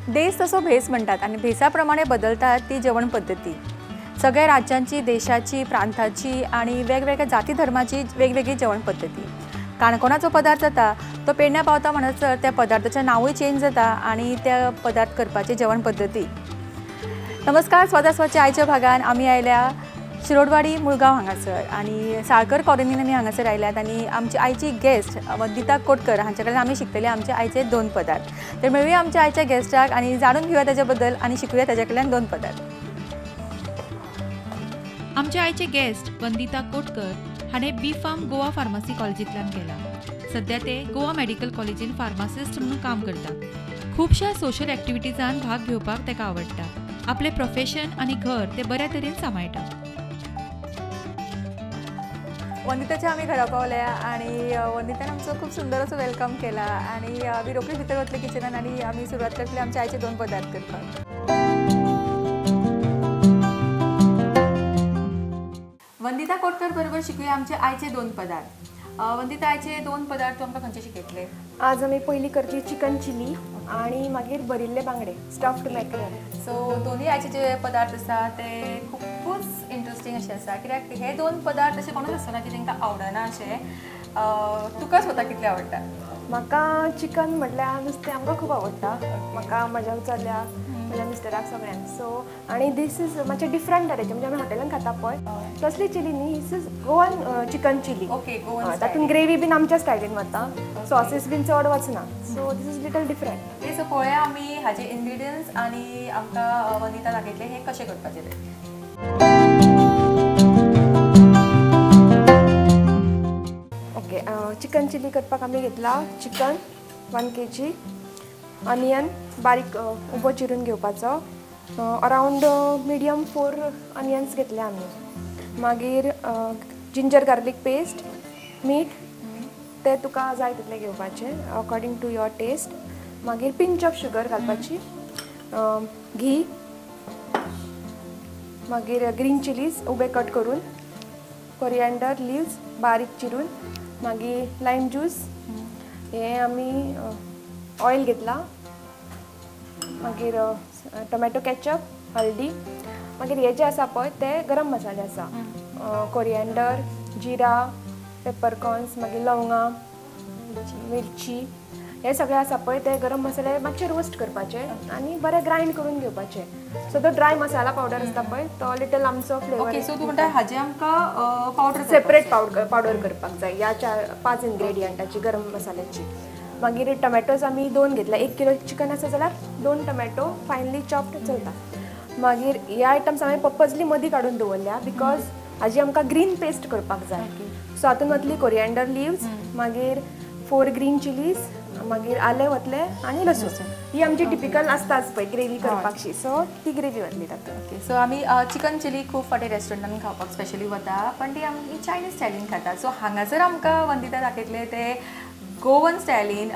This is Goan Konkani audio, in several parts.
देश तसो भेस म्हणटात आनी भेसा प्रमाणे बदलतात ती जेवण पद्दती। सगळ्या राज्यांची, देशाची, प्रांताची आनी वेगवेगळ्या जाती धर्माची वेगवेगळी जेवण पद्दती। काणकोणाचो पदार्थ जाता तो पेडण्या पावता म्हणसर त्या पदार्थाचें नांवूय चेंज जाता आनी त्या पदार्थ करपाची जेवण पद्दती। नमस्कार, स्वादास्वादच्या आयच्या भागान आमी आयल्या शिरोडवाडी मुळगांव हांगासर आनी साळकर कॉलनीन आमी हांगासर आयल्यात आनी आमची आयची गेस्ट वंदिता कोटकर हांचे कडेन आमी शिकतले आमचे आयचे दोन पदार्थ। तर मेळुया आमच्या आयच्या गेस्टाक आनी जाणून घेवया ताच्या बद्दल आनी शिकूया ताच्या कडल्यान दोन पदार्थ। आमच्या आयचे गेस्ट वंदिता कोटकर हाणें बी फार्म गोवा फार्मासी कॉलेजींतल्यान केला। सद्या ते गोवा मेडिकल कॉलेजीन फार्मासिस्ट म्हणून काम करता। खुबश्या सोशल एक्टिविटीजान भाग घेवपाक ताका आवडटा। आपलें प्रोफेशन आनी घर ते बऱ्या तरेन सांबाळटा। वंदिताच्या आमी घरा पावल्या आनी वंदितान आमचो खूब सुंदर असो welcome केला आनी आमी रोखडी भितर वतले किचनान आनी आमी सुरवात करतले आमच्या आयचे दोन पदार्थ करपाक। वंदिता कोटकर बरोबर शिकूया आमचे आयचे दोन पदार्थ। वंदिता, आयचे दोन पदार्थ आमकां खंयचे शिकयतले? आज आमी पयली करतली चिकन चिली आनी मागीर भरिल्ले बांगडे, स्टफ्ड मॅकरल। सो दोनूय आयचे जे पदार्थ आसा ते खुबूच इंट्रस्टींग अशें आसा, कित्याक हे दोन पदार्थ अशें कोणूच आसना की तांकां आवडना अशें। तुका स्वता कितलें आवडटा? म्हाका चिकन म्हटल्यार नुस्तें आमकां खूब आवडटा, म्हाका म्हज्या चल्याक, म्हज्या मिस्टराक, सगळ्यांक। सो आनी दीस is मातशें डिफरंट तरेचें, म्हणजे आमी हॉटेलान खाता पळय तसली चिली न्ही, this is Goan chicken chilli. Okay, Goan. तातूंत ग्रेवी बीन आमच्या स्टायलीन वता, सॉसीस बीन चड वचना, so this is little different. Okay, so पळोवया आमी हाजे इनग्रिडियंट्स आनी आमकां वनिता दाखयतलें हें कशें करपाचें तें। ओके, चिकन चिली करपाक आमी घेतला चिकन 1 kg, onion बारीक उबो चिरून घेवपाचो, अरावंड मिडियम 4 अनियन्स घेतले आमी। मागीर जिंजर गार्लीक पेस्ट, मीठ ते तुका जाय तितलें घेवपाचें अकॉर्डिंग टू your test. मागीर पिंच ऑफ शुगर घालपाची, घी, मागीर ग्रीन चिलीज उबे कट करून, कोरिएंडर लिव्स बारीक चिरून, मागीर लायम ज्यूस, हे आमी ऑयल घेतला, मागीर टोमॅटो केचप, हळदी, मागीर हे जे आसा पळय ते गरम मसाले आसा, कोरिएंडर, जिरा, पेपरकॉर्न्स, मागीर लवंगां, मिरची, हे सगळे आसा पळय ते गरम मसाले मातशे रोस्ट करपाचे आनी बरे ग्रायंड करून घेवपाचे। सो तो ड्राय मसाला पावडर आसता पळय तो लिटल आमचो फ्लेवर। ओके, सो तूं म्हणटा हाजे आमकां पावडर, सेपरेट पावडर करपाक जाय ह्या 4-5 इनग्रेडियंटाची गरम मसाल्याची। मागीर टोमॅटोज आमी 2 घेतला, 1 किलो चिकन आसा जाल्यार 2 टोमॅटो फायनली चॉप्ड चलता। मागीर हे आयटम्स हांवें पर्पजली मदीं काडून दवरल्या because हाजी आमकां ग्रीन पेस्ट करपाक जाय। सो हातूंत वतली कोरिएंडर लिव्स, मागीर 4 ग्रीन चिलीज, मागीर आलें वतलें आनी लसूण। ही आमची टिपिकल आसताच पळय ग्रेवी करपाकशी, सो ती ग्रेवी वतली तातूंत। ओके, सो आमी चिकन चिली खूब फावटी रेस्टॉरंटान खावपाक स्पेशली वता, पण ती आमी चायनीज स्टायलीन खाता। सो हांगासर आमकां वंदिता दाखयतलें ते गोवन स्टायलीन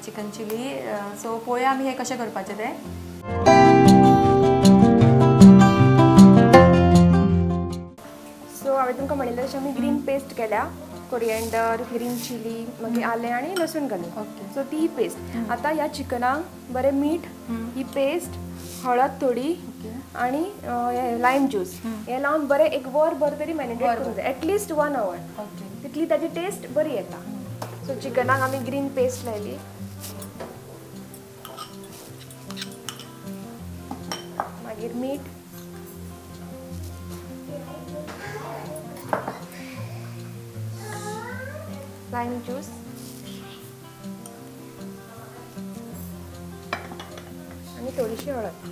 चिकन चिली। सो पळोवया आमी हें कशें करपाचें तें। सो हांवें तुमकां म्हणिल्लें तशें आमी ग्रीन पेस्ट केल्या, कोरिएंडर, ग्रीन चिली, मागीर आलें आनी लसूण घालून। ओके, सो ती पेस्ट आतां ह्या चिकनाक बरें मीठ, ही पेस्ट, हळद थोडी आनी लायम ज्यूस हें लावन बरें एक वर भर तरी मॅरिनेट करूंक जाय, एटलिस्ट 1 our, तितली ताजी टेस्ट बरी येता। सो चिकनाक आमी ग्रीन पेस्ट लायली, मागीर मीठ, लायम ज्यूस, आनी थोडीशी हळद।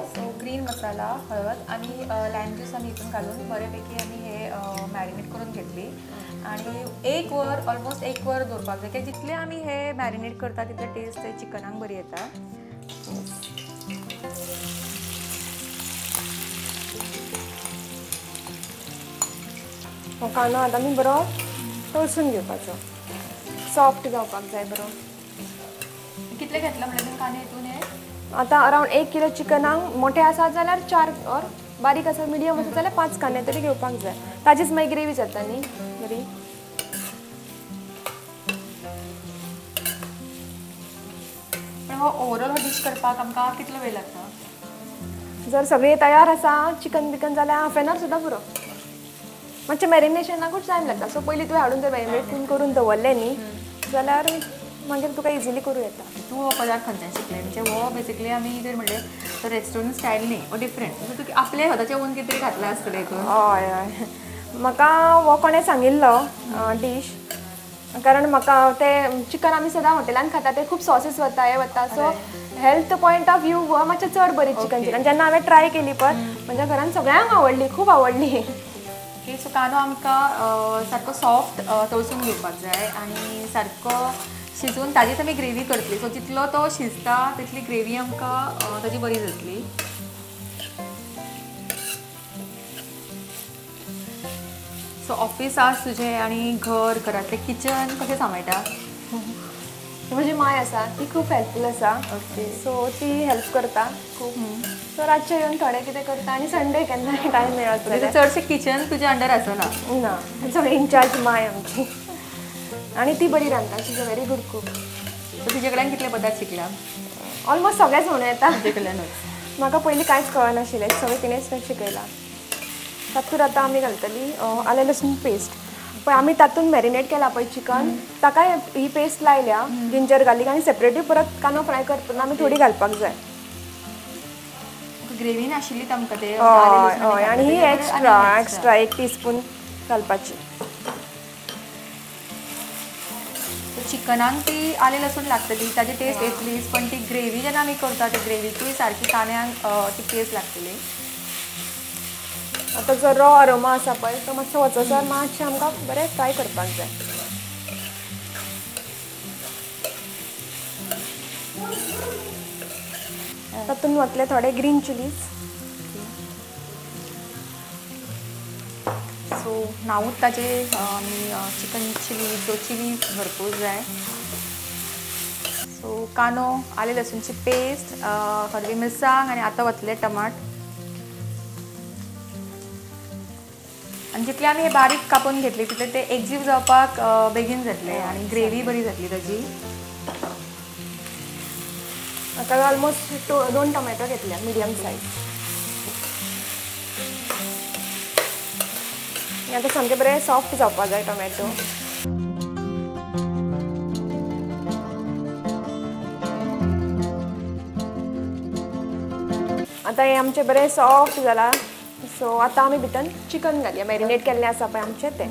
सो ग्रीन मसाला, हळद आनी लायम ज्यूस आमी हितून घालून बऱ्यापैकी आमी हे मॅरिनेट करून घेतली आनी एक वर, ऑलमोस्ट 1 वर दवरपाक जाय, कित्याक जितलें आमी हे मॅरिनेट करता तितले टेस्ट चिकनाक बरी येता। हो कांदो आतां आमी बरो तळसून घेवपाचो, सॉफ्ट जावपाक जाय बरो। कितले घेतला म्हणल्यार कांदे हितून हे? आतां अरावंड 1 किलो चिकनाक मोठे आसा जाल्यार 4 or बारीक आसा मिडियम आसा जाल्यार 5 कांदे तरी घेवपाक जाय. ताजीच मागीर ग्रेवी जाता न्ही बरी. पण हो ओवरऑल हो डीश करपाक आमकां कितलो वेळ लागता? जर सगळें तयार आसा चिकन बिकन जाल्यार हाफ एन our सुद्दां पुरो. मातशें मॅरिनेशनाकूच टायम लागता. सो पयलीं तुवें हाडून जर मॅरिनेट करून दवरलें न्ही जाल्यार मागीर तुका इजिली करूं येता. तूं हो पदार्थ खंयच्यान शिकलें? म्हणजे हो बेसिकली आमी जर म्हणलें तो रेस्टॉरंट स्टायल न्ही, हो डिफरंट. सो तुका आपलें स्वताचें ओन कितें तरी घातलां आसतलें हितून. हय हय, म्हाका हो कोणें सांगिल्लो डीश, कारण म्हाका तें चिकन आमी सदां हॉटेलान खाता ते खूब सॉसीस वता हें वता. So health point of view हो मातशें चड बरी चिकन चिली. आनी जेन्ना हांवें ट्राय केली पळय म्हज्या घरान सगळ्यांक आवडली, खूब आवडली. ओके, सो कांदो आमकां सारको सॉफ्ट तळसून घेवपाक जाय आनी सारको शिजून ताजीच आमी ग्रेवी करतली. सो जितलो तो शिजता तितली ग्रेवी आमकां ताजी बरी जातली. सो ऑफिस आज तुजें आनी घर, घरांतलें किचन कशें सांबाळटा? म्हजी माय आसा ती खूब हेल्पफूल आसा. ओके, सो ती हेल्प करता खूब. सो रातचें येवन थोडें कितें करता आनी संडे केन्नाय टायम मेळत जाल्यार. चडशें किचन तुज्या अंडर आसना? ना, सगळें इन्चार्ज माय आमची आनी ती बरी रांदता. She is a very good cook. So तिजे कडल्यान कितले पदार्थ शिकला? ऑलमोस्ट सगळेंच म्हणूं येता. तिजे कडल्यानूच? म्हाका पयलीं कांयच कळनाशिल्लें, सगळें तिणेंच शिकयलां. तातूंत आतां आमी घालतली आलें लसूण पेस्ट. पळय आमी तातूंत मॅरिनेट केला पळय चिकन, ताकाय ही पेस्ट लायल्या जिंजर गार्लीक, आनी सेपरेटली परत कांदो फ्राय करतना आमी थोडी घालपाक जाय. ग्रेवी नाशिल्ली आमकां ते. हय हय, आनी ही एक्स्ट्रा एक्स्ट्रा 1 टीस्पून घालपाची. चिकनाक ती आलें लसूण लागतली, ताजी टेस्ट येतलीच, पण ती ग्रेवी जेन्ना आमी करता ते ग्रेवीकूय सारकी कांद्यांक ती टेस्ट लागतली. आतां जो रॉ अरोमा आसा पळय तो मातसो वचसर मातशें आमकां बरें फ्राय करपाक जाय. तातूंत वतले थोडे ग्रीन चिलीज. सो नांवूच ताजे आमी चिकन चिली, सो चिली भरपूर जाय. सो कांदो, आलें लसूणची पेस्ट, हरवी मिरसांग आनी आतां वतले टमाट. आनी जितले आमी हे बारीक कापून घेतले तितले ते एकजीव जावपाक बेगीन जातले आनी ग्रेवी बरी जातली ताजी. आतां ऑलमोस्ट 2 टोमॅटो घेतल्या मिडियम सायज. आतां सामकें बरें सॉफ्ट जावपाक जाय टोमॅटो. आतां हें आमचें बरें सॉफ्ट जालां. सो आतां आमी भितर चिकन घालया, मॅरिनेट केल्लें आसा पळय आमचें तें.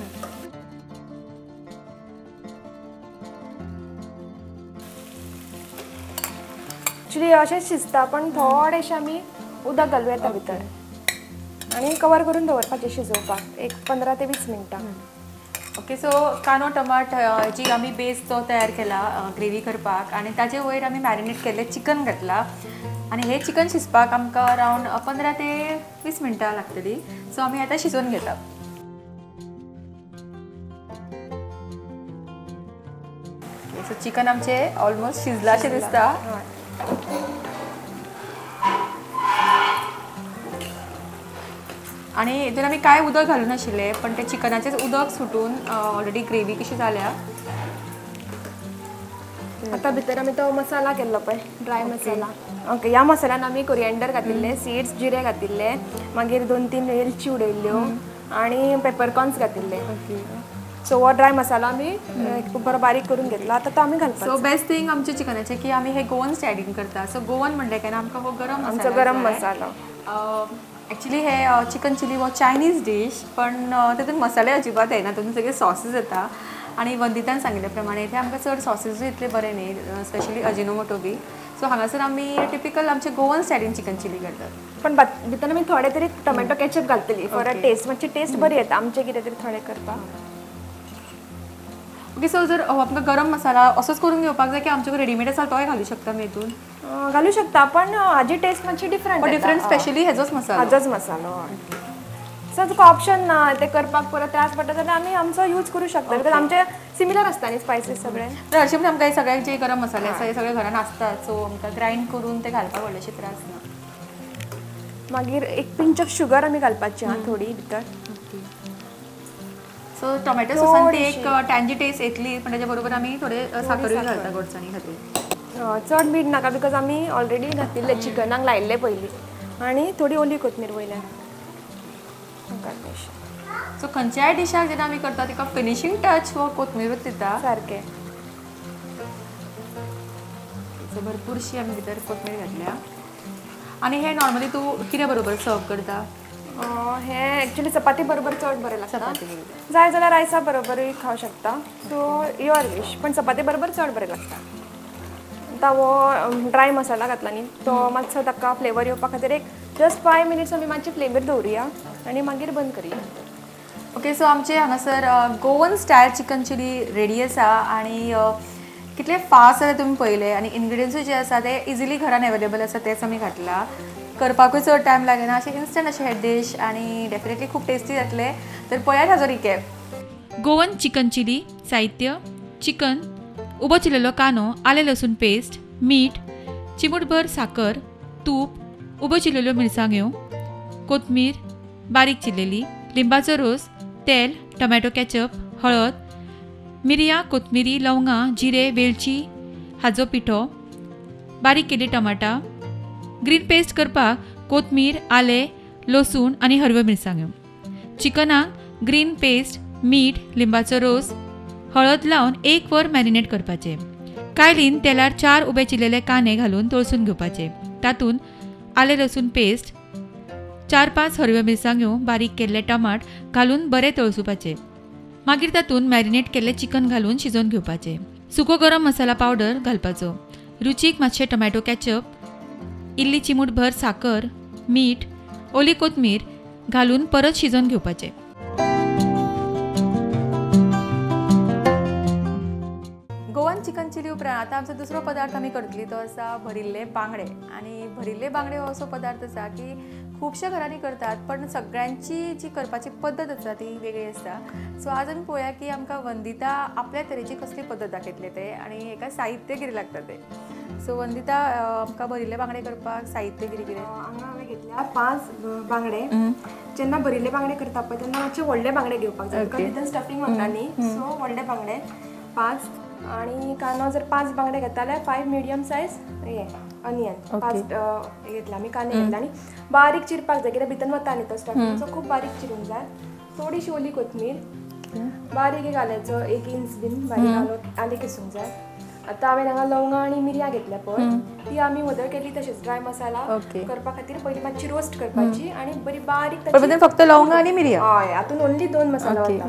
एक्चुली अशें शिजता पण थोडेशें आमी उदक घालूं येता भितर आनी कवर करून दवरपाचें शिजोवपाक एक 15 ते 20 मिनटां. ओके, सो कांदो टमाट जी आमी बेस तो तयार केला ग्रेवी करपाक आनी ताजे वयर आमी मॅरिनेट केल्लें चिकन घातलां आनी हे चिकन शिजपाक आमकां अरावंड 15 ते 20 मिनटां लागतली. सो आमी आतां शिजोवन घेता. सो चिकन आमचें ऑलमोस्ट शिजलां अशें दिसता. आनी हितून आमी कांय उदक घालूं नाशिल्लें, पण ते चिकनाचेंच उदक सुटून ऑलरेडी ग्रेवी कशी जाल्या. आतां भितर आमी तो मसाला केल्लो पळय, ड्राय मसाला. ओके, ह्या मसाल्यान आमी कोरिएंडर घातिल्ले, सीड्स जिरे घातिल्ले, मागीर 2-3 वेलची उडयल्ल्यो आनी पेपरकॉर्न्स घातिल्ले. सो हो ड्राय मसाला आमी बरो बारीक करून घेतला, आतां तो आमी घालपाक. सो बेस्ट थिंग आमच्या चिकनाचें की आमी हे गोवन स्टायलीन करता. सो गोवन म्हणलें काय आमकां हो गरम मसाला, आमचो गरम मसालो. एक्चुली हे चिकन चिली हो चायनीज डीश, पण तातूंत मसाले अजिबात येना, तातूंत सगळे सॉसीस येता. आनी वंदितान सांगिल्ले प्रमाणे ते आमकां चड सॉसीसूय इतले बरे न्ही, स्पेशली अजिनोमोटो बी. सो हांगासर आमी टिपिकल आमचे गोवन स्टायलीन चिकन चिली करतात. पण भितर आमी थोडे तरी टोमॅटो केचप घालतली फॉर अ टेस्ट, मातशी टेस्ट बरी येता आमचें कितें तरी थोडें करपाक. ओके, सो जर आमकां गरम मसाला असोच करून घेवपाक जाय की आमचे रेडीमेड आसा तोय घालूं शकता आमी हितून? घालूं शकता, पण हाजी टेस्ट मातशी डिफरंट. डिफरंट स्पेशली हेजोच मसालो. हाजोच मसालो. सो तुका ऑप्शन ना ते करपाक परत त्रास पडटा जाल्यार आमी आमचो यूज करूं शकता, because आमचे सिमिलर आसता न्ही स्पायसीस सगळे. तर हरशीं पण आमकां हे सगळे जे गरम मसाले आसा हे सगळे घरान आसतात, सो आमकां ग्रायंड करून ते घालपाक व्हडलेशे त्रास ना. मागीर एक पिंच ऑफ शुगर आमी घालपाची आहा थोडी भितर. सो टोमॅटो सॉसान ती एक टँजी टेस्ट येतली, पण त्याच्या बरोबर आमी थोडे साखरूय घालता गोडसाणी खातीर. चड मीठ नाका because आमी ऑलरेडी घातिल्ले चिकनाक लायिल्ले पयलीं. आनी थोडी ओली कोथमीर वयल्यान. सो खंयच्याय डिशाक जेन्ना आमी करता तिका फिनिशींग टच हो कोथमिरूच दिता सारकें. सो भरपूरशी आमी भितर कोथमीर घातल्या. आनी हे नॉर्मली तूं कितें बरोबर सर्व करता? हे एक्चुअली चपाती बरोबर चड बरें लागता, जाय जाल्यार रायसा बरोबरूय खावंक शकता, सो your wish, पण चपाती बरोबर चड बरें लागता. आतां हो ड्राय मसाला घातला न्ही तो मातसो ताका फ्लेवर येवपा खातीर एक जस्ट 5 मिनिट्स आमी मातशी फ्लेमीर दवरुया आनी मागीर बंद करुया. ओके, सो आमचे हांगासर Goan style chicken chilli ready आसा. आनी कितले फास्ट जालें तुमी पळयलें, आनी इनग्रिडियंट्सूय जे आसा ते इजिली घरान अवेलेबल आसा तेच आमी घातला, करपाकूय चड टायम लागना. अशें इन्स्टंट अशें हे डीश आनी डेफिनेटली खूब टेस्टी जातले. तर पळयात हाजो रिकॅप. गोवन चिकन चिली साहित्य: चिकन, उबो चिरलेलो कांदो, आलें लसूण पेस्ट, मीठ, चिमूटभर साकर, तूप, उबो चिरलेल्यो मिरसांग्यो, कोथमीर बारीक चिरलेली, लिंबाचो रोस, तेल, टोमॅटो कॅचप, हळद, मिरयां, कोथमिरी, लवंगां, जिरे, वेलची हाजो पिठो, बारीक केल्ली टमाटां. ग्रीन पेस्ट करपाक कोथमीर, आलें, लसूण आनी हरव्यो मिरसांग्यो. चिकनाक ग्रीन पेस्ट, मीठ, लिंबाचो रोस, हळद लावन 1 वर मॅरिनेट करपाचें. कायलीन तेलार 4 उबे चिरलेले कांदे घालून तळसून घेवपाचे. तातूंत आलें लसूण पेस्ट, 4-5 हरव्यो मिरसांग्यो, बारीक केल्ले टमाट घालून बरें तळसुपाचें. मागीर तातूंत मॅरिनेट केल्लें चिकन घालून शिजोवन घेवपाचें. सुको गरम मसाला पावडर घालपाचो. रुचीक मातशें टोमॅटो कॅचप, इल्ली चिमूटभर साकर, मीठ, ओली कोथमीर घालून परत शिजोवन घेवपाचें. गोवन चिकन चिली उपरांत आतां आमचो दुसरो पदार्थ आमी करतली तो आसा भरिल्ले बांगडे. आनी भरिल्ले बांगडे हो असो पदार्थ आसा की खुबश्या घरांनी करतात, पण सगळ्यांची जी करपाची पद्दत आसा ती वेगळी आसता. सो आज आमी पळोवया की आमकां वंदिता आपल्या तरेची कसली पद्दत दाखयतले ते आनी हेका साहित्य कितें लागता तें. सो वंदिता, आमकां भरिल्ले बांगडे करपाक साहित्य कितें कितें? हांगा हांवें घेतल्या 5 बांगडे. जेन्ना भरिल्ले बांगडे करता पळय तेन्ना मातशे व्हडले बांगडे घेवपाक जाय, because भितर स्टफींग वता न्ही. सो व्हडले बांगडे 5. आनी कांदो जर 5 बांगडे घेता जाल्यार 5 मिडियम सायज हे अनियन 5 घेतला आमी, कांदे घेतला. आनी बारीक चिरपाक जाय कित्याक भितर वता न्ही तो स्टफींग, सो खूब बारीक चिरूंक जाय. थोडीशी ओली कोथमीर बारीक घालायचो, 1 इंच बीन बारीक आलें किसूंक जाय. आतां हांवें हांगा लवंगां आनी मिरयां घेतल्या पळय, ती आमी व्हदळ केली तशेंच ड्राय मसाला करपा खातीर पयलीं मातशी रोस्ट करपाची आनी बरी बारीक. फक्त लवंगां आनी मिरयां? हय, हातून ओन्ली 2 मसाला वता.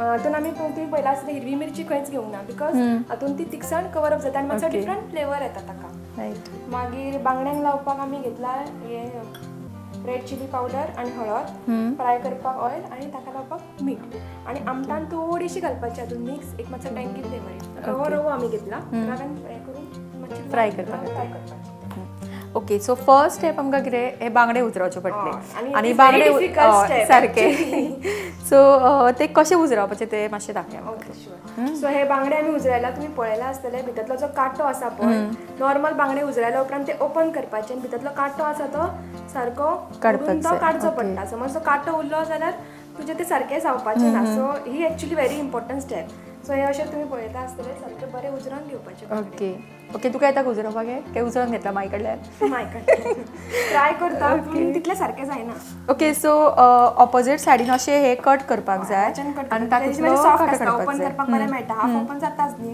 हातून आमी तुमी पयला आसता हिरवी मिरची खंयच घेवंक ना, because हातून ती तिखसाण कवर अप जाता आनी मातसो डिफरंट फ्लेवर येता ताका. मागीर बांगड्यांक लावपाक आमी घेतला हे रेड चिली पावडर आनी हळद, फ्राय करपाक ऑयल आनी ताका लावपाक मीठ, आनी आमटान थोडीशी घालपाची हातून मिक्स, एक मातसो टँकी फ्लेवर. रवो रवो आमी घेतला, रव्यान फ्राय करून मातशी फ्राय करपाक. ओके, सो फर्स्ट स्टेप आमकां कितें, हे बांगडे उजरावचे पडटले. आनी बांगडे सारके, सो ते कशे उजरावपाचे ते मातशें दाखया. Okay sure. सो हे बांगडे आमी उजरायला, तुमी पळयला आसतले भितरलो जो कांटो आसा पळय, नॉर्मल बांगडे उजरायल्या उपरांत ते ओपन करपाचे आनी भितरलो कांटो आसा तो सारको तो काडचो पडटा. समज तो कांटो उरलो जाल्यार तुजें ते सारकें जावपाचें ना. सो ही actually very important step. So हे अशें तुमी पळयता आसतले सारकें बरें उजरावन घेवपाचें. ओके ओके, तुका येता उजरावपाक? काय उजरावन घेतला माई कडल्यान? माय कडल्यान ट्राय करता पूण तितलें सारकें जायना. ओके, सो ऑपोजीट सायडीन अशें हे कट करपाक जाय आनी तातूंतलो सॉफ्ट आसता, ओपन करपाक बरें मेळटा. हाफ ओपन जाताच न्ही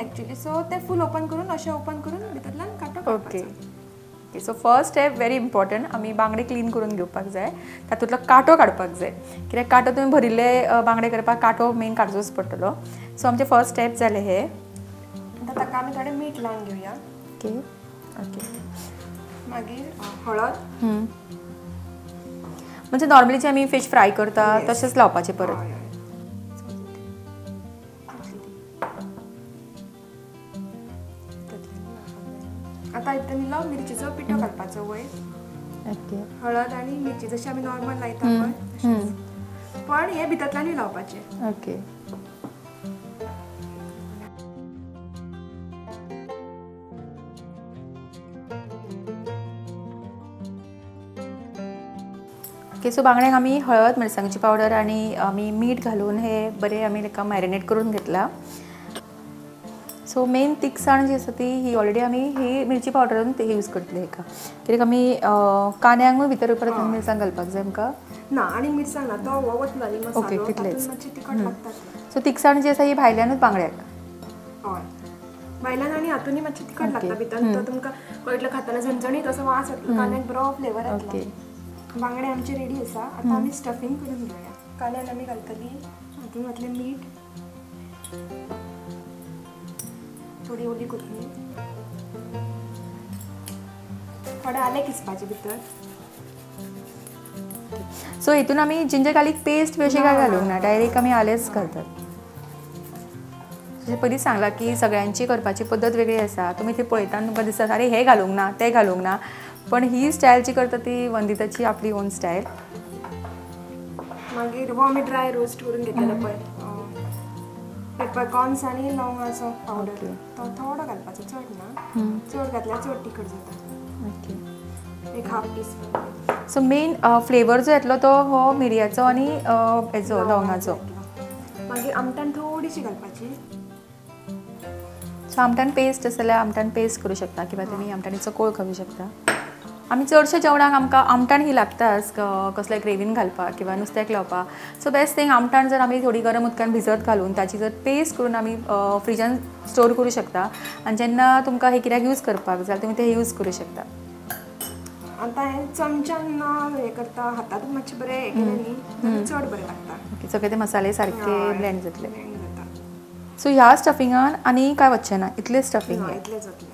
एक्चुअली, सो ते फूल ओपन करून अशें ओपन करून भितरल्यान कांटो. Okay okay, so first step very important, आमी बांगडे क्लीन करून घेवपाक जाय, तातूंतलो कांटो काडपाक जाय, कित्याक कांटो तुमी भरिल्ले बांगडे करपाक कांटो मेन काडचोच पडटलो. सो आमचें फर्स्ट स्टेप जालें हें. आतां ताका आमी थोडें मीठ लावन घेवया. ओके ओके, मागीर हळद. म्हणजे नॉर्मली जे आमी फिश फ्राय करता तशेंच लावपाचें परत. आतां हितून इल्लो मिरचेचो पिठो घालपाचो वयर. ओके, हळद आनी मिरची जशी आमी नॉर्मल लायता पळय तशेंच, पण हे भितरल्यानूय लावपाचें. ओके, ओके, सो बांगड्यांक आमी हळद, मिरसांगची पावडर आनी आमी मीठ घालून हे बरें आमी ताका मॅरिनेट करून घेतला. सो मेन तिखसाण जी आसा ती ही ऑलरेडी आमी ही मिरची पावडरून यूज करतले हेका, कित्याक आमी कांद्यांकूय भितर परत मिरसांग घालपाक जाय आमकां. ना आनी मिरसांग ना, तो वतलो न्ही मसालो, तितलेंच तिखट लागता. सो तिखसाण जी आसा ही भायल्यानूच बांगड्याक. हय, भायल्यान आनी हातूनय मातशी तिखट लागता भितर, तो तुमकां कळटलो खातना झणझणीत असो वास येतलो, कांद्याक बरो फ्लेवर येतलो. बांगडे आमचे रेडी आसा. आतां आमी स्टफिंग करून घेवया. कांद्यान आमी घालतली हातून घातलें मीठ, थोडी ओली कोथमीर, थोडे आलें किसपाचें भितर. सो हितून आमी जिंजर गार्लिक पेस्ट बी अशें काय घालूंक ना, डायरेक्ट आमी आलेंच घालतात. जशें पयलीं सांगलां की सगळ्यांची करपाची पद्दत वेगळी आसा. तुमी थंय पळयता तुमकां दिसता अरे हें घालूंक ना, तें घालूंक ना, पण ही स्टायल जी करता ती वंदिताची आपली ओन स्टायल. मागीर हो आमी ड्राय रोस्ट करून घेतलेलो पळय पेपरकॉर्न्स आनी लवंगाचो पावडर, तो थोडो घालपाचो, चड ना, चड घातल्यार चड तिखट जाता. एक half teaspoon. So main flavour जो येतलो तो हो मिरयाचो आनी हेजो लवंगाचो. मागीर आमटान थोडीशी घालपाची. सो आमटान पेस्ट आसा जाल्यार आमटान पेस्ट करूं शकता किंवा तुमी आमटाणीचो कोळ घालूं शकता. आमी चडशे जेवणाक आमकां आमटाण ही लागताच, कसल्या ग्रेवीन घालपाक किंवा नुस्त्याक लावपाक. सो बेस्ट थिंग आमटाण जर आमी थोडी गरम उदकान भिजत घालून ताची जर पेस्ट करून आमी फ्रिजान स्टोर करूं शकता आनी जेन्ना तुमकां हे कित्याक यूज करपाक जाय तुमी ते यूज करूं शकता. आतां हें चमच्यान हें करता, हातांत मातशें बरें हें केलें न्ही चड बरें लागता. ओके, सगळे ते मसाले सारके ब्लेंड जातले. सो ह्या स्टफिंगान आनी काय वचचें ना, इतलें स्टफिंग, इतलें जातलें.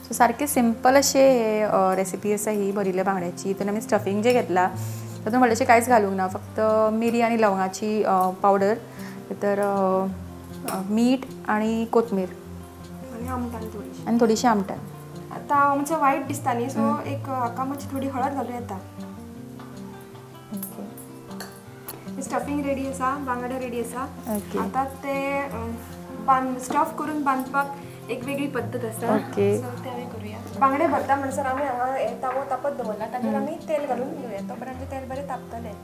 सो सारकें सिंपल अशें रेसिपी आसा ही भरिल्ल्या बांगड्याची. हितून आमी स्टफिंग जें घेतलां तातूंत व्हडलेंशें कांयच घालूंक ना, फक्त मिरी आनी लवंगाची पावडर, तर मीठ आनी कोथमीर आनी आमटान थोडीशी, आनी थोडीशी आमटान. आतां आमचो वायट दिसता न्ही, सो एक हाका मातशी थोडी हळद घालूं येता. स्टफिंग रेडी आसा, बांगडे रेडी आसा. आतां ते स्टफ करून बांदपाक एक वेगळी पद्दत आसा, सो ते आमी करूया. बांगडे भरता म्हणसर आमी हांगा तावो तापत दवरला, ताचेर आमी तेल घालून घेवया, तो पर्यंत आमचें तेल बरें तापतलें.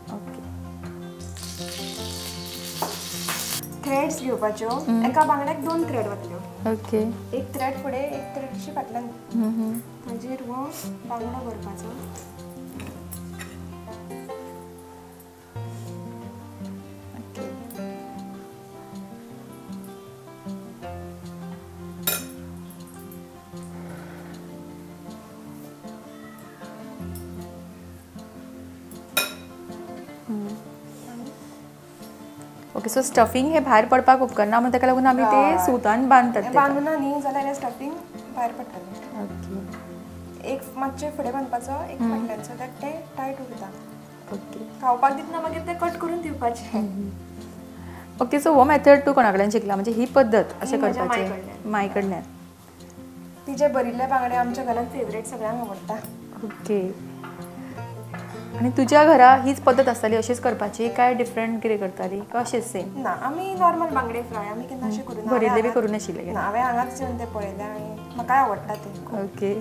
थ्रेड्स घेवपाच्यो, एका बांगड्याक 2 थ्रेड वतल्यो. ओके, एक थ्रेड फुडें, एक थ्रेड अशी फाटल्यान. ताजेर हो बांगडो भरपाचो. ओके, सो स्टफिंग हे भायर पडपाक उपकारना म्हणून ताका लागून आमी ते सुतान बांदतात. बांदना न्ही जाल्यार स्टफिंग भायर पडटलें. ओके, एक मातशें फुडें बांदपाचो, एक फाटल्यान, सो that तें टायट उरता. ओके, खावपाक दितना मागीर तें कट करून दिवपाचें. ओके, सो हो मेथड तूं कोणा कडल्यान शिकला, म्हणजे ही पद्दत अशें करपाचें? माय कडल्यान. तिचे भरिल्ले बांगडे आमच्या घरांत फेवरेट, सगळ्यांक आवडटा. ओके, आनी तुज्या घरा हीच पद्दत आसताली अशीच करपाची काय डिफरंट कितें करताली काय अशेंच सेम? ना, आमी नॉर्मल बांगडे फ्राय आमी केन्ना अशें करूं ना, भरिल्ले बी करूं नाशिल्ले. ना, हांवें हांगाच येवन तें पळयलें आनी म्हाकाय आवडटा तें. ओके,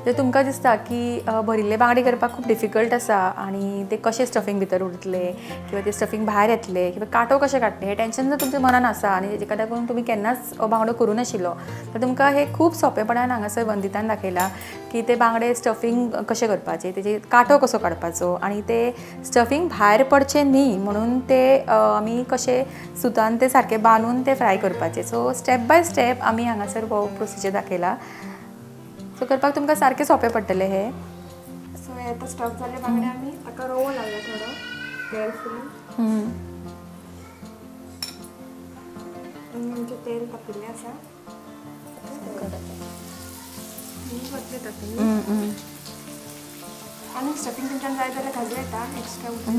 तर तुमकां दिसता की भरिल्ले बांगडे करपाक खूब डिफिकल्ट आसा आनी ते कशें स्टफिंग भितर उरतले किंवा ते स्टफिंग भायर येतले किंवा कांटो कशें काडटले हें टेंशन जर तुमच्या मनान आसा आनी तेका लागून तुमी केन्नाच बांगडो करूं नाशिल्लो तर तुमकां हें खूब सोंपेपणान हांगासर वंदितान दाखयलां की ते बांगडे स्टफिंग कशें करपाचें, तेजे कांटो कसो काडपाचो आनी ते स्टफिंग भायर पडचें न्ही म्हणून ते आमी कशें सुतान ते सारकें बांदून ते फ्राय करपाचे. सो स्टेप बाय स्टेप आमी हांगासर हो प्रोसिजर दाखयला. सो करपाक तुमकां सारकें सोंपें पडटलें हें. सो हे आतां स्टफ जाले बांगडे, आमी ताका रवो लावया थोडो केअरफुली. आनी आमचें तेल तापिल्लें आसा, वतलें तातूंत. आनी स्टफिंग तुमच्यान जाय जाल्यार घालूं येता एक्स्ट्रा उरता.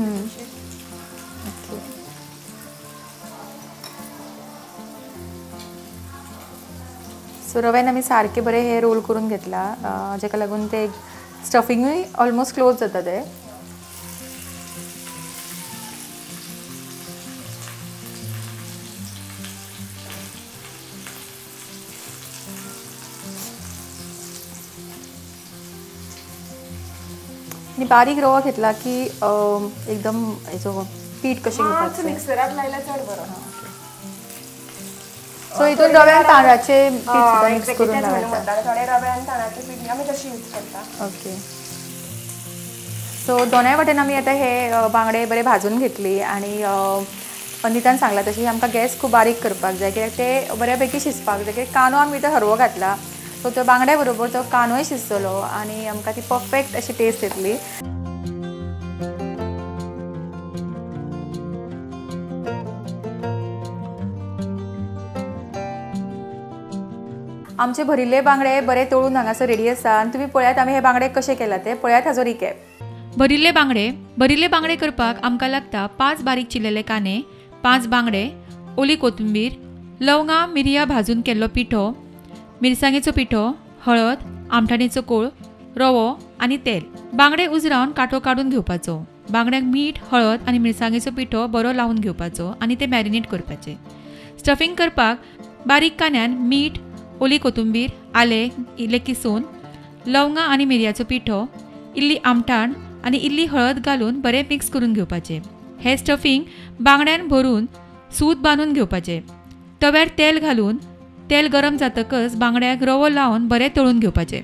ओके, सो रव्यान आमी सारकें बरें हे रोल करून घेतला, जेका लागून ते स्टफिंगूय ऑलमोस्ट क्लोज जाता ते. आनी बारीक रवो घेतला की एकदम हेजो पीठ कशें घेवपाक मिक्सराक लायल्यार चड बरो. सो हितून रव्यान तांदळाचे पीठ मिक्स करून थोडे रव्यान तांदळाचे पीठ आमी तशी यूज करता. ओके सो दोनाय वाटेन आमी आतां हे बांगडे बरे भाजून घेतली आनी वंदितान सांगला तशी आमकां गॅस खूब बारीक करपाक जाय कित्याक ते बऱ्या पैकी शिजपाक जाय कित्याक कांदो आमी भितर हरवो घातला सो तो बांगड्या बरोबर तो कांदोय शिजतलो आनी आमकां ती परफेक्ट अशी टेस्ट येतली. आमचे भरिल्ले बांगडे बरे तळून हांगासर रेडी आसा आनी तुमी पळयात आमी हे बांगडे कशे केला ते पळयात हाजो रिकॅप. भरिल्ले बांगडे करपाक आमकां लागता 5 बारीक चिरलेले कांदे, 5 बांगडे, ओली कोथिंबीर, लवंगां मिरयां भाजून केल्लो पिठो, मिरसांगेचो पिठो, हळद, आमठाणेचो कोळ, रवो आनी तेल. बांगडे उजरावन कांटो काडून घेवपाचो. बांगड्यांक मीठ, हळद आनी मिरसांगेचो पिठो बरो लावन घेवपाचो आनी ते मॅरिनेट करपाचे. स्टफिंग करपाक बारीक कांद्यान मीठ, ओली कोथिंबीर, आलें इल्लें किसून, लवंगां आनी मिरयाचो पिठो, इल्ली आमठाण आनी इल्ली हळद घालून बरें मिक्स करून घेवपाचें. हें स्टफिंग बांगड्यान भरून सूत बांदून घेवपाचें. तव्यार तेल घालून तेल गरम जातकच बांगड्याक रवो लावन बरें तळून घेवपाचें.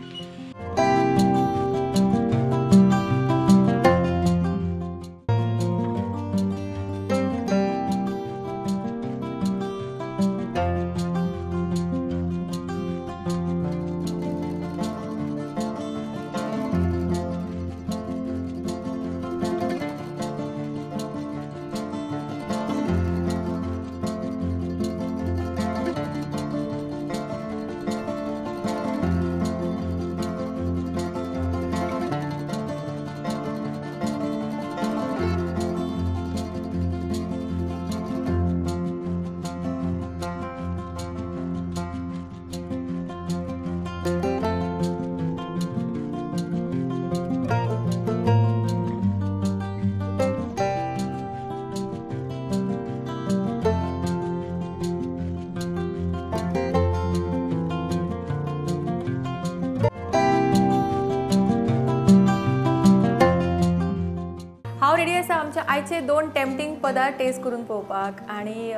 आमच्या आयचे 2 टेम्पटींग पदार्थ टेस्ट करून पळोवपाक आनी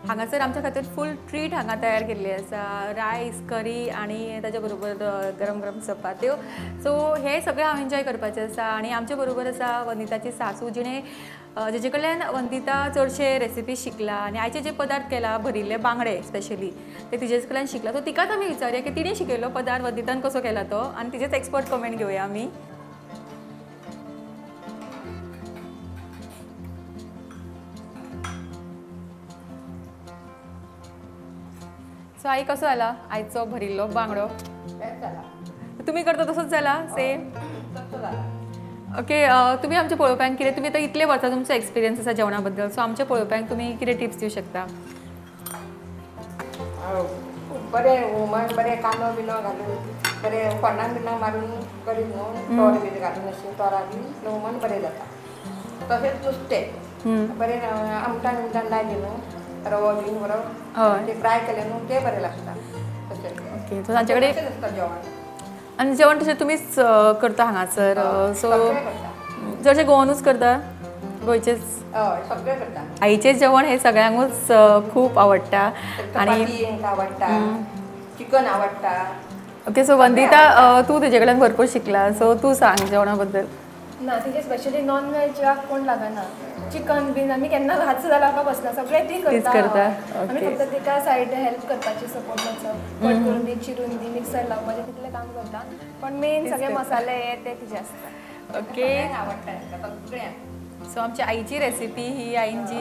हांगासर आमच्या खातीर फूल ट्रीट हांगा तयार केल्ली आसा, रायस, करी आनी ताच्या बरोबर गरम गरम चपात्यो. सो हे सगळें हांव एन्जॉय करपाचें आसा आनी आमचे बरोबर आसा वंदिताची सासू जिणें जेचे कडल्यान वंदिता चडशे रेसिपी शिकला आनी आयचे जे पदार्थ केला भरिल्ले बांगडे स्पेशली ते तिजेच कडल्यान शिकला. सो तिकाच आमी विचारुया की तिणें शिकयल्लो पदार्थ वंदितान कसो केला तो आनी तिजेच एक्सपर्ट कमेंट घेवया आमी. सो आई कसो जाला आयचो भरिल्लो बांगडो? तुमी करता तसोच जाला सेम? ओके तुमी आमच्या पळोवप्यांक कितें, तुमी आतां इतले वर्सां तुमचो एक्सपिरियन्स आसा जेवणा बद्दल, सो आमच्या पळोवप्यांक तुमी कितें टिप्स दिवं शकता? बरें हुमण बरें कांदो बिनो घालून बरें फोण्णां बिण्णां मारून करीत न्हू, तोर बीन घालून अशें तोरां बीन हुमण बरें जाता. तशेंच नुस्तें बरें आमटान बिमटान लायलें न्हू, रवो बीन बरो ते फ्राय केले न्हू ते बरें लागता. तशें ओके सो तांचे कडेन आसता जेवण. आनी जेवण तशें तुमीच करता हांगासर? सो चडशें गोवानूच करता? गोंयचेच? हय सगळें करता. आईचें जेवण हें सगळ्यांकूच खूब आवडटा आनी आवडटा, चिकन आवडटा. ओके सो वंदिता तूं तेजे कडल्यान भरपूर शिकला, सो तूं सांग जेवणा बद्दल. ना तिचे स्पेशली नॉन व्हेजाक कोण लागना, चिकन बीन आमी केन्ना हात सुद्दां लावपाक बसना, सगळें ती करता. आमी फक्त तिका सायड हेल्प करपाची, सपोर्ट मातसो कट करून दी, चिरून दी, मिक्सर लावपाचें तितलें काम करता, पण मेन सगळे मसाले हे ते तिचे आसता. ओके आवडटा सगळ्यांक. सो आमच्या आईची रेसिपी ही आईन जी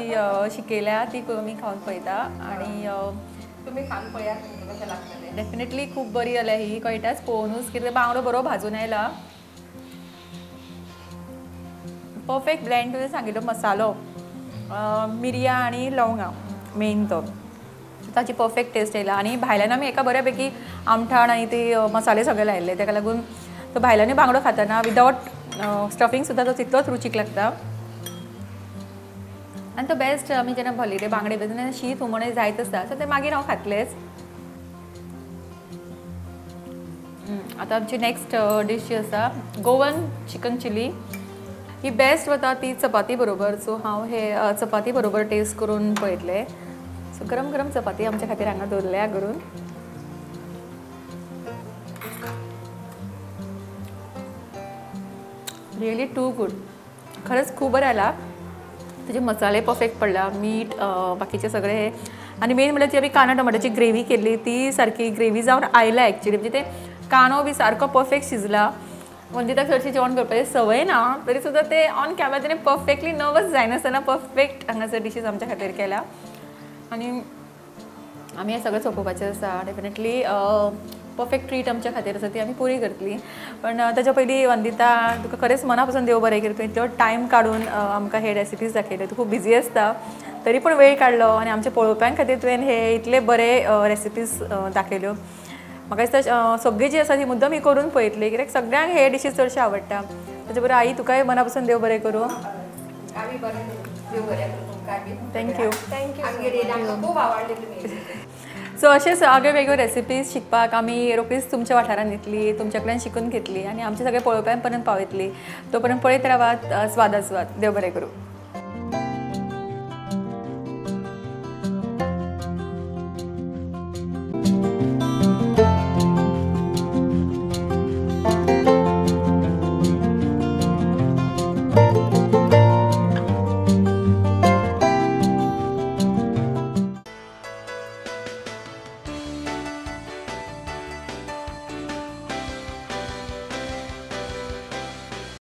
शिकयल्या ती आमी खावन पळयता आनी तुमी खावन पळयात तुमकां कशें लागतलें. डेफिनेटली खूब बरी जाल्या ही, कळटाच पळोवनूच कितें बांगडो बरो भाजून आयला, परफेक्ट ब्लेंड. तुवें सांगिल्लो मसालो, मिरयां आनी लवंगां मेन तो, ताची परफेक्ट टेस्ट येयला. आनी भायल्यान आमी एका बऱ्या पैकी आमठाण आनी ते मसाले सगळे लायिल्ले, ताका लागून तो भायल्यानूय बांगडो खाताना विदावट स्टफिंग सुद्दां तो तितलोच रुचीक लागता. आनी तो बेस्ट आमी जेन्ना भरिल्ले बांगडे तेन्ना शीत हुमण जायत आसता, सो ते मागीर हांव खातलेंच. आतां आमची नेक्स्ट डीश जी आसा गोवन चिकन चिली. ही बेस्ट वता ती चपाती बरोबर. सो हांव हे चपाती बरोबर टेस्ट करून पळयतलें. सो गरम गरम चपाती आमच्या खातीर हांगा दवरल्या करून. रियली टू गूड, खरंच खूब बरें आला. तुजे मसाले परफेक्ट पडला, मीठ बाकीचे सगळे हे. आनी मेन म्हणल्यार ती आमी कांदा टमाट्याची ग्रेवी केल्ली ती सारकी ग्रेवी जावन आयला एक्चुली. म्हणजे ते कांदो बी सारको परफेक्ट शिजला. म्हणजे ताका चडशी जेवण करपाची संवय ना तरी सुद्दां ते ऑन कॅमेरा तेणें परफेक्टली नर्वस जायनासतना परफेक्ट हांगासर डिशीज आमच्या खातीर केल्या. आनी आमी हें सगळें सोंपोवपाचें आसा. डेफिनेटली परफेक्ट ट्रीट आमच्या खातीर आसा ती आमी पुरी करतली. पण ताच्या पयलीं वंदिता तुका खरेंच मना पसून देव बरें करूं, तुवें इतलो टायम काडून आमकां हे रेसिपीज दाखयल्यो. तूं खूब बिजी आसता तरी पूण वेळ काडलो आनी आमच्या पळोवप्यां खातीर तुवें हे इतले बरे रेसिपीज दाखयल्यो. म्हाका दिसता सगळी जी आसा ती मुद्दम ही करून पळयतली कित्याक सगळ्यांक हे डिशीज चडशे आवडटा. ताचे बरोबर आई तुकाय मना पसून देव बरें करूं. Thank you. Thank you, खूब आवडली तुमी. सो अशेच आगळे वेगळे रेसिपीज शिकपाक आमी रोखडीच तुमच्या वाठारांत येतली, तुमच्या कडल्यान शिकून घेतली आनी आमचे सगळे पळोवप्यां पर्यंत पावयतली. तो पर्यंत पळयत रावात स्वादास्वाद. देव बरें करूं.